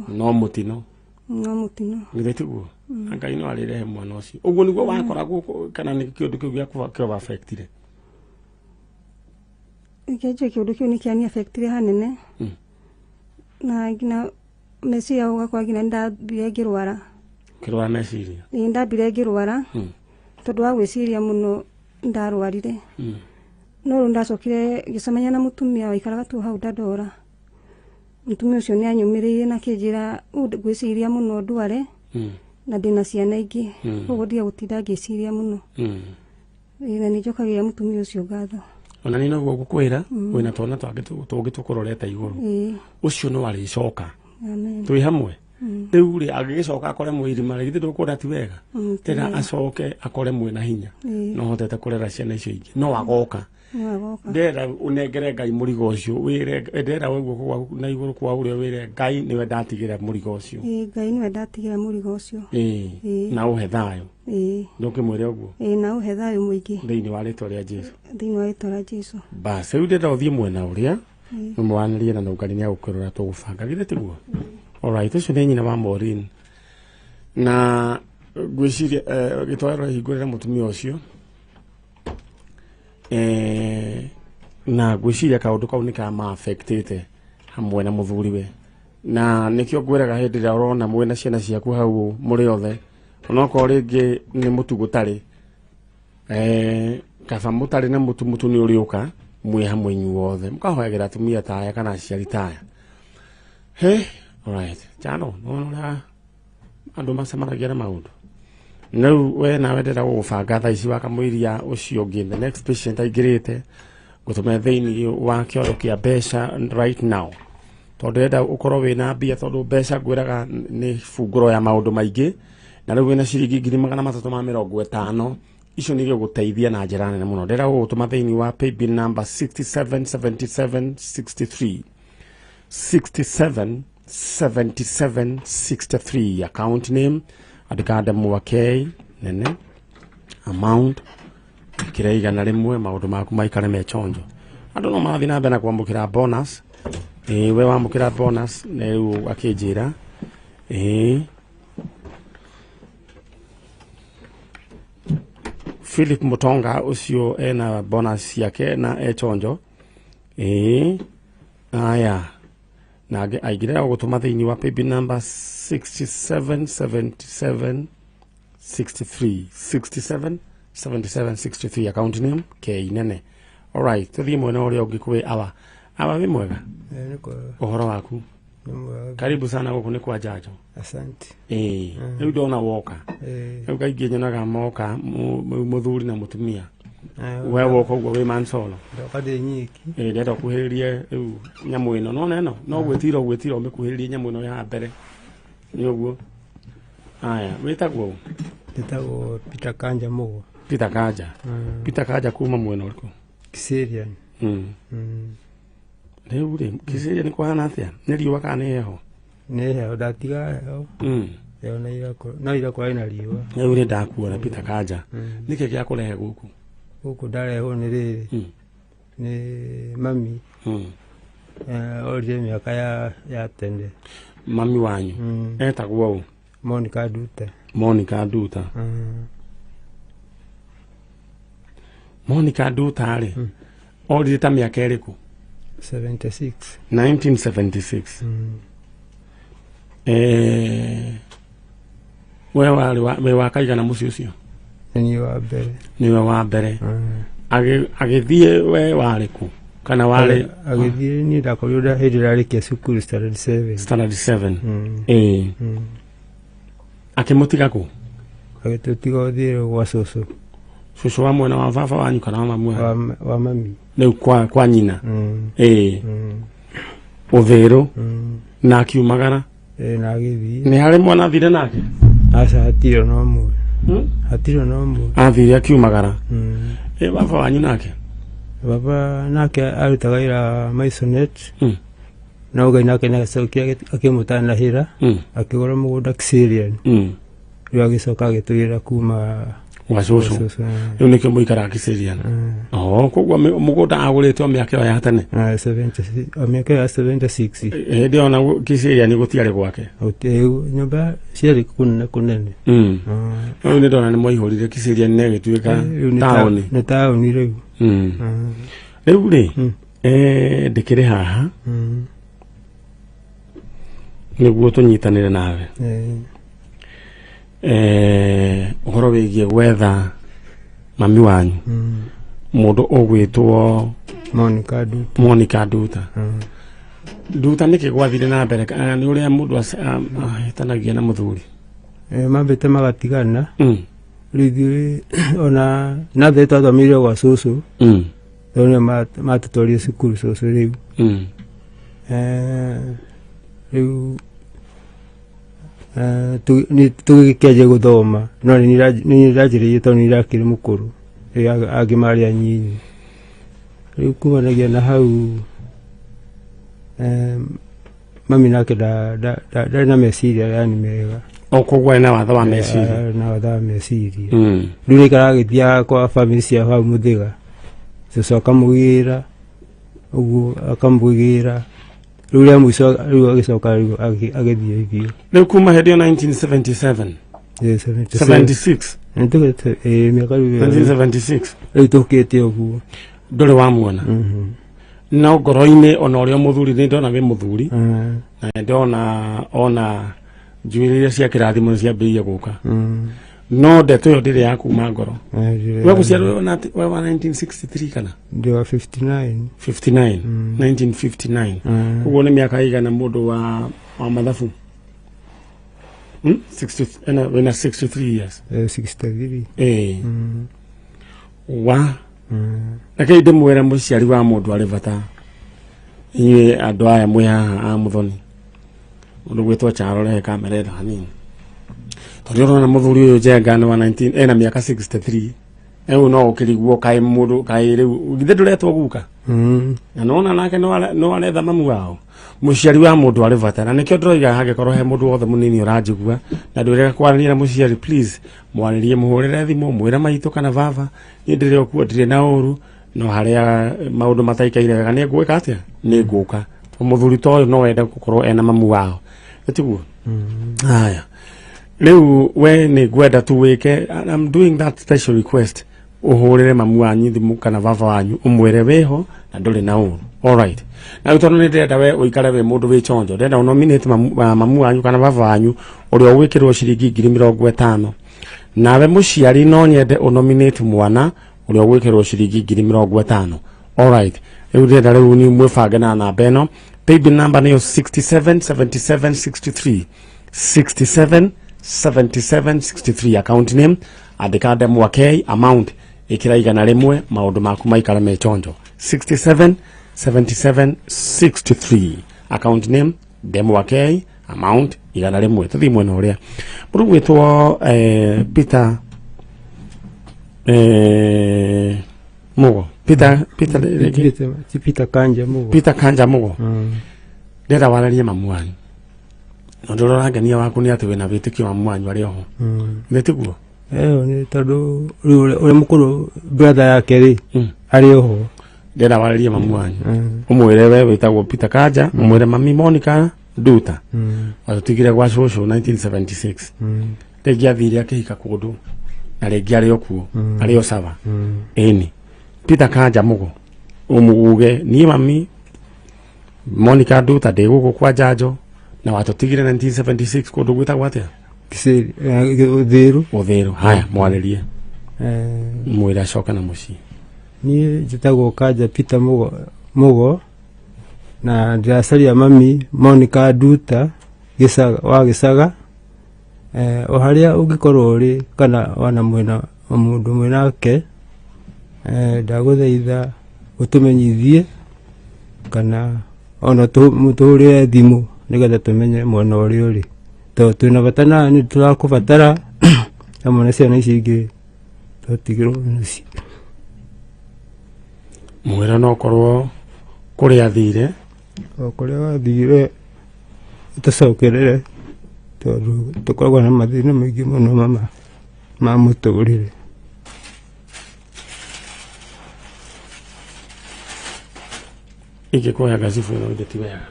No mũtino. No mũtino. Githĩ tiguo? Ngai no arĩrehe mwana ũcio. Ũguo nĩguo wakoragwo kana nĩ kĩũndũ kĩu gĩa affectire? Kĩanjũ kĩũndũ kĩu nĩ kĩani affectire hanene. Na nginya meciria ũgakora nginya ndambire ngĩrwara. Kĩrwara meciria? Nĩ ndambire ngĩrwara. Tondũ wa gwĩciria mũno ndarwarire. No rĩu ndacokire ngĩcemania na mũtumia waikaraga tu hau Dandora. Mũtumia ũcio nĩ anyũmĩrĩirie na akĩnjĩra ngwĩciria mũno ndware. Na ndĩna ciana ingĩ. Koguo ndige gũtinda ngĩciria mũno. Na nĩ njokagĩria mũtumia ũcio ngatho. Ona nĩ noguo ngũkwĩra wĩna twana tũngĩ tũkũrorete igũrũ. Ũcio no arĩcoka. Amen. Twĩ hamwe. Rĩu rĩ angĩgĩcoka akore mwĩ irima rĩ githĩ ndũkuona ti wega? Tena acoke akore mwĩ na hinya. No hotete kũrera ciana icio ingĩ. No agoka. Ndĩrenda ũnengere Ngai mũrigo ũcio wĩre ndĩrenda we guoko gwaku na igũrũ kwa ũrĩa wĩre Ngai nĩwe ndatigĩra mũrigo ũcio. Ngai nĩwe ndatigĩra mũrigo ũcio. Na ũhe thayũ. Ndũkĩmwĩre ũguo? Na ũhe thayũ mũingĩ. Thĩinĩ wa rĩtwa rĩa Jesũ. Thĩinĩ wa rĩtwa rĩa Jesũ. Bas rĩu ndĩrenda ũthiĩ mwena ũrĩa mũmwanĩrie na Ngai nĩ agũkũrora tũgũbanga githĩ tiguo? Alright, ũcio nĩ nyina wa Maureen. Na ngwĩciria gĩtwarĩro hingũrĩra mũtumia ũcio. Na ngwĩciria kaũndũ kau nĩ kama affectĩte hamwe na mũthuriwe. Na nĩkĩo ngwĩraga hĩndĩ ĩrĩa ũrona mwĩna ciana ciaku hau mũrĩ othe, onokorwo rĩngĩ nĩ mũtu gũtarĩ, kaba mũtarĩ na mũtu, mũtu nĩ ũrĩũka mwĩ hamwe inyuothe mũkahoyagĩra atumia ta aya kana aciari ta aya. He, alright, Jano, nĩwona ũrĩa andũ macemanagia na maũndũ. Rĩu we nawe ndĩrenda gũgũbanga thaa ici wakamũiria ũcio ũngĩ the next patient aingĩrĩte ngũtũme thĩinĩ wa kĩondo kĩa mbeca right now. Tondũ ndĩrenda ũkorwo wĩna mbia tondũ mbeca ngwĩraga nĩ bungũro ya maũndũ maingĩ. Na rĩu wĩna ciringi 350 icio nĩ igũgũteithia na njĩra nene mũno. Ndĩrenda gũgũtũma thĩinĩ wa paybill number 677763 677763 account name andĩka Ndemwa K nene amount ĩkĩra 100 maũndũ maku maikare me chonjo. Andũ no marathiĩ na mbere na kwamũkĩra bonus. We wamũkĩra bonus rĩu akĩnjĩra Philip Mutonga ũcio ena bonus yake na e chonjo. Aya na aingĩrĩra gũgũtũma thĩinĩ wa paybill number 677763 677763 account name K nene. Alright, tũthiĩ mwena ũrĩa ũngĩ kwĩ awa. Awa wĩ mwega? Ũhoro waku? Karibu sana gũkũ nĩ kwa Njanjo. Asante. Rĩu ndona woka. Rĩu kaingĩ nyonaga moka mũthuri na mũtumia. We woka ũguo wĩ mansolo. Ndoka ndĩ nyiki. Ndĩrenda ũkuhĩrĩrie rĩu nyamũ ĩno. Nona ĩno? No gwĩtira ũgwĩtira ũmĩkuhĩrĩrie nyamũ ĩno ya mbere. Nĩ ũguo. Aya, wĩtagwo ũ? Ndĩtagwo Peter Kanja Mugo. Peter Kanja. Peter Kanja kuma mwena ũrĩkũ? Kiserian. Rĩu rĩ, Kiserian nĩ kũhana atĩa? Nĩ riũa kana nĩ heho? Nĩ heho, ndatiga heho. Heho no ira kwarĩ na riũa. Rĩu nĩ ndakuona Peter Kanja. Nĩkĩ gĩa kũrehe gũkũ? Gũkũ ndarehwo nĩ rĩrĩ. Nĩ mami. Orire mĩaka ya tene. Mami wanyu? Etagwo ũ? Monica Nduta. Monica Nduta. Monica Nduta rĩ orire ta mĩaka ĩrĩkũ? 76. 1976. We warĩ wĩ wa kaigana mũciĩ ũcio? Nĩ niĩ wa mbere. Nĩwe wa mbere. Agĩthiĩ we warĩ kũ kana warĩ? Agĩthiĩ niĩ ndakorirwo hĩndĩ ĩrarĩkia cukuru standard 7. Standard 7. Akĩmũtiga kũ? Agĩtũtiga ũthiĩ gwa cũcũ. Cũcũ wa mwena wa baba wanyu kana wa mamu wanyu? Wa mami. Rĩu kwa nyina. Ũthĩrũ. Na akiumagara. Na agĩthiĩ. Nĩ harĩ mwana athire nake? Aca, hatirĩ ona ũmwe. Hatirĩ ona ũmwe. Athire akiumagara. Baba wanyu nake? Baba nake arutaga wĩra Maisonet. No Ngai nake nĩacokire akĩmũtanahĩra, akĩgũra mũgũnda Kiserian. Rĩu agĩcoka agĩtũgĩra kuma gwa cũcũ. Rĩu nĩkĩo mũikaraga Kiserian. Koguo mũgũnda agũrĩte o mĩaka ĩyo ya tene? Mĩaka ya 76. Hĩndĩ ĩyo ona Kiserian gũtiarĩ gwake? Nyũmba ciarĩ kũnene kũnene. Rĩu nĩ ndona nĩ mwaihũrire Kiserian na ĩgĩtuĩka taũni. Nĩ taũni rĩu. Rĩu rĩ, ndĩkĩrĩ haha nĩguo tũnyitanĩre nawe ũhoro wĩgiĩ gwetha mami wanyu, mũndũ ũgwĩtwo Monica Nduta. Monica Nduta. Nduta nĩkĩ gwathire na mbere? Nĩ ũrĩa mũndũ ahĩtanagia na mũthuri. Mambĩte magatigana. Rĩu ithuĩ ona nathe twathomeire gwa cũcũ, tondũ nĩo matũtwarire cukuru cũcũ rĩu. Rĩu tũgĩkĩanjia gũthoma, no nĩ niĩ ndanjĩrĩirie tondũ nĩ ndakĩrĩ mũkũrũ, rĩu angĩ marĩ anyinyi. Rĩu kumanagia na hau, mami nake ndarĩ na meciria yani mega. O koguo arĩ na watho wa meciria. Na watho wa meciria. Rĩu nĩaikaraga agĩthiaga kwa bamĩrĩ cia hau Mũthĩga, cũcũ akamũgĩra ũguo, akamũgĩra. Rĩu rĩa mũico rĩu agĩcoka rĩu agĩthiĩ biũ. Rĩu kuma hĩndĩ ĩyo 1977? 76. Mĩaka rĩu 1976. Rĩu tũkĩte ũguo. Ndũrĩ wamuona? No ngoro-inĩ ona ũrĩa mũthuri, nĩ ndona wĩ mũthuri, na ndona ona njuĩrĩ iria cia kĩrathimo nĩ ciambĩrĩirie gũka. No ndeto ĩyo ndĩrĩ ya kuma ngoro. We gũciarwo we wa 1963 kana? Ndĩ wa 59. 59. 1959. Koguo nĩ mĩaka ĩigana mũndũ wa mathabu? Wĩna 63 years. 63. Wa reke ndĩmwĩre mũciari wa mũndũ arĩ bata. Inyuĩ andũ aya mwĩ haha a Mũthoni, mũndũ gwĩtwo Charo, rehe kamera ĩno hanini. Tondũ ũrona mũthuri ũyũ Njenga nĩ wa 19 ena mĩaka 63. Rĩu no ũkĩrigwo kaĩ mũndũ kaĩ rĩu githĩ ndũretwo guka? Na nona nake no aretha mamu wao. Mũciari wa mũndũ arĩ bata, na nĩkĩo ndĩroiga hangĩkorwo he mũndũ wothe mũnini ũranjigua na ndwĩrega kwaranĩria na mũciari, please mwarĩrie, mũhũrĩre thimũ, mwĩre maitũ kana baba, niĩ ndĩrĩ o kuo, ndirĩ na ũru, no harĩa maũndũ mataikaire wega nĩ ngwĩka atĩa? Nĩ ngũka. Mũthuri ta ũyũ no wende gũkorwo ena mamu wao. Tiguo? Haya. Rĩu we nĩ ngwenda tu wĩke, I'm doing that special request, ũhũrĩre mamu wanyu thimũ kana baba wanyu ũmwĩre wĩho na ndũrĩ na ũru. All right. Na rĩu tondũ nĩ ndĩrenda we ũikare wĩ mũndũ wĩ chonjo, ndĩrenda ũnominate mamu wanyu kana baba wanyu ũrĩa ũgwĩkĩrwo ciringi 50,000. Nawe mũciari no nyende ũnominate mwana ũrĩa ũgwĩkĩrwo ciringi 50,000. All right. Rĩu ndĩrenda rĩu nĩ mwĩbange na namba ĩno. Paybill number nĩyo 67 77 63. 67 77 63. Account name andĩka Ndemwa K, amount ĩkĩra 100, maũndũ maku maikare me chonjo. 67 77 63. Account name Ndemwa K, amount 100. Tũthiĩ mwena ũrĩa mũndũ gwĩtwo Peter Mugo. Peter Peter Kanja Mugo. Peter Kanja Mugo. Ndĩrenda warĩrie mamu wanyu. Na ũndũ ũrĩa ũrangenia waku nĩ atĩ wĩna wĩtĩkio wa mamu wanyu arĩ oho. Nĩ tiguo? Nĩ tondũ rĩu ũrĩa mũkũrũ brother yake rĩ, arĩ oho. Ndĩrenda warĩrie mamu wanyu. Ũmwĩre we wĩtagwo Peter Kanja, ũmwĩre mami Monica Nduta. Atũtigire gwa cũcũ 1976. Rĩngĩ athire akĩhika kũndũ na rĩngĩ arĩ o kuo, arĩ o sawa. Ĩni. Peter Kanja Mugo umuuge ni mami Monica Nduta ndĩ gũkũ kwa Njanjo na watũtigire 1976 kũndũ gwĩtagwo atĩa? Kiseri Uthiru. Uthiru. Haya mwarĩrie mwĩre acoke na mũciĩ. Niĩ njĩtagwo Kanja Peter Mugo na ndĩracaria mami Monica Nduta wa Gĩcaga o harĩa ũngĩkorwo ũrĩ kana wana mwena mũndũ mwĩnake ndagũthaitha ũtũmenyithie kana ona tũhũrĩre thimũ nĩgetha tũmenye mwena ũrĩa ũrĩ tondũ twĩna bata na nĩ tũrakũbatara hamwe na ciana ici ingĩ twatigirwo nacio. Mwĩra no korwo kũrĩa athire o kũrĩa wathire tũcokerere tondũ tũkoragwo na mathĩna maingĩ mũno mama ma mũtũrĩre. Ingĩkuoya ngacibu ĩno githĩ ti wega?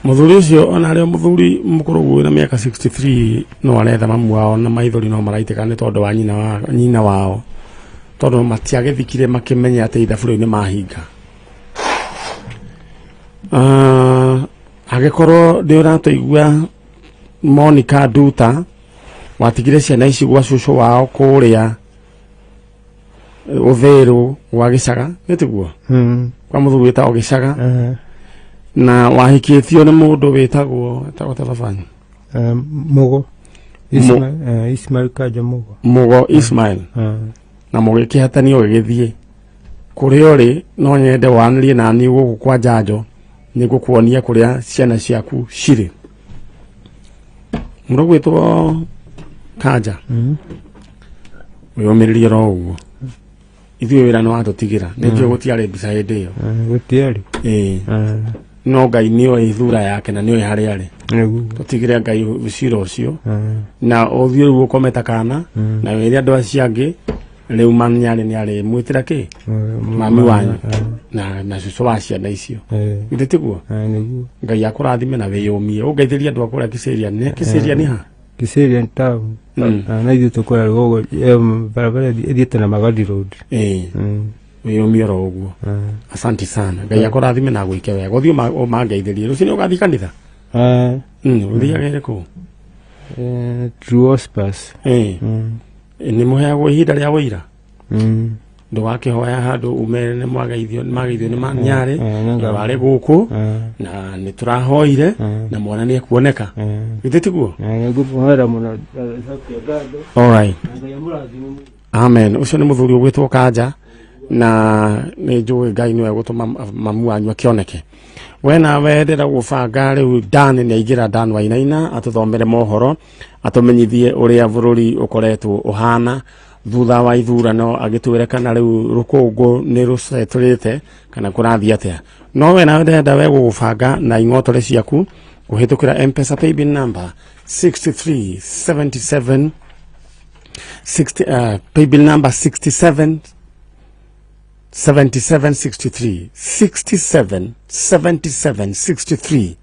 Mũthuri ũcio ona arĩ o mũthuri mũkũrũ ũguo wĩna mĩaka 63 no aretha mamu wao na maithori no maraitĩka nĩ tondũ wa nyina wao tondũ matiagĩthikire makĩmenya atĩ ithabu rĩu nĩ mahinga. Angĩkorwo nĩ ũratũigua Monica Nduta watigire ciana ici gwa cũcũ wao kũrĩa Uthiru gwa Gĩcaga nĩ tiguo? Kwa mũthuri wĩtagwo Gĩcaga na wahikĩtio nĩ mũndũ wĩtagwo ta babanyu Mugo Ismail Kanja Mugo. Mugo Ismail na mũgĩkĩhatanio gĩgĩthiĩ kũrĩa ũrĩ no nyende wanĩrie naniĩ gũkũ kwa Njanjo nĩngũkuonia kũrĩa ciana ciaku cirĩ. Mũndũ ũgwĩtwo Kanja wĩyũmĩrĩrie oro ũguo ithuĩ wĩra nĩ watũtigĩra nĩ njũĩ gũtiarĩ mbica hĩndĩ ĩyo gũtiarĩ no Ngai nĩoĩ thura yake na nĩoĩ harĩa arĩ tũtigĩre Ngai cira ũcio na ũthiĩ rĩu ũkome ta kana na wĩre andũ acio angĩ rĩu manyarĩ nĩ arĩ mwĩtĩra kĩ mami wanyu na cũcũ wa ciana icio githĩ tiguo? Ngai akũrathime na wĩyũmie ũngeithĩrie andũ a kũrĩa Kĩsĩria. Nĩ Kĩsĩria nĩ ha? Kĩsĩria town na ithuĩ tũkũrĩa rũgongo barabara ĩthiĩte na Magadi Road. Wĩyũmie oro ũguo. Asante sana. Ngai akũrathime na agwĩke wega. Ũthiĩ ũmangeithĩrie. Rũciũ nĩ ũgathiĩ kanitha? Ũthiaga ĩrĩkũ? True Hospers. Nĩ mũheagwo ihinda rĩa wũira? Ndũgakĩhoya handũ umere nĩ mwageithio nĩ manyarĩ warĩ gũkũ na nĩ tũrahoire na mwana nĩ ekuoneka githĩ tiguo? Nĩngũmũhoera mũno. All right. Amen. Ũcio nĩ mũthuri ũgwĩtwo Kanja na nĩ njũĩ Ngai nĩwe gũtũma mamu wanyu akĩoneke. We nawe ndĩra gũbanga rĩu Dan nĩ aingĩra Dan Wainaina atũthomere mohoro atũmenyithie ũrĩa bũrũri ũkoretwo ũhana thutha wa ithurano agĩtwĩre kana rĩu rũkũngũ nĩ rũcetũrĩte kana kũrathiĩ atĩa. No we nawe ndĩrenda we gũgũbanga na ing'otore ciaku kũhĩtũkĩra M-Pesa paybill number 6377 60 paybill number 67 77 63 67 77 63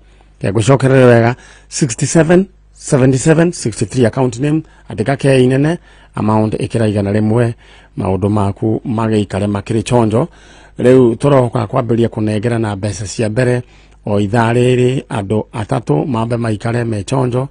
ngũcokerere wega 67 77 63 account name andĩka K nene amount ĩkĩra 100 maũndũ maku magĩikare makĩrĩ chonjo. Rĩu tũroka kwambĩrĩria kũnengera na mbeca cia mbere o ithaa rĩrĩ andũ atatũ mambe maikare me chonjo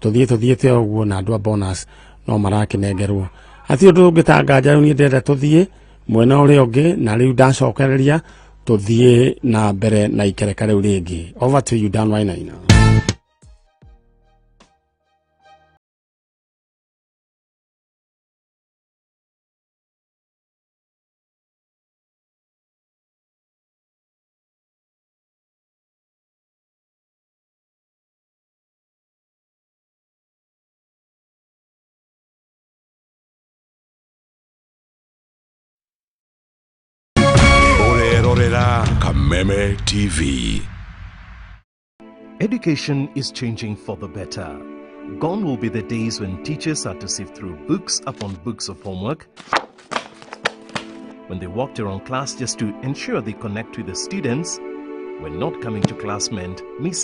tũthiĩte ũguo na andũ a bonus no marakĩnengerwo. Hatirĩ ũndũ ũngĩtanganja rĩu niĩ ndĩrenda tũthiĩ mwena ũrĩa ũngĩ na rĩu ndacokereria tũthiĩ na mbere na ikereka rĩu rĩngĩ. Over to you Dan Wainaina. Kameme TV. Education is changing for the better. Gone will be the days when teachers had to sift through books upon books of homework, when they walked around class just to ensure they connect with the students, when not coming to class meant missing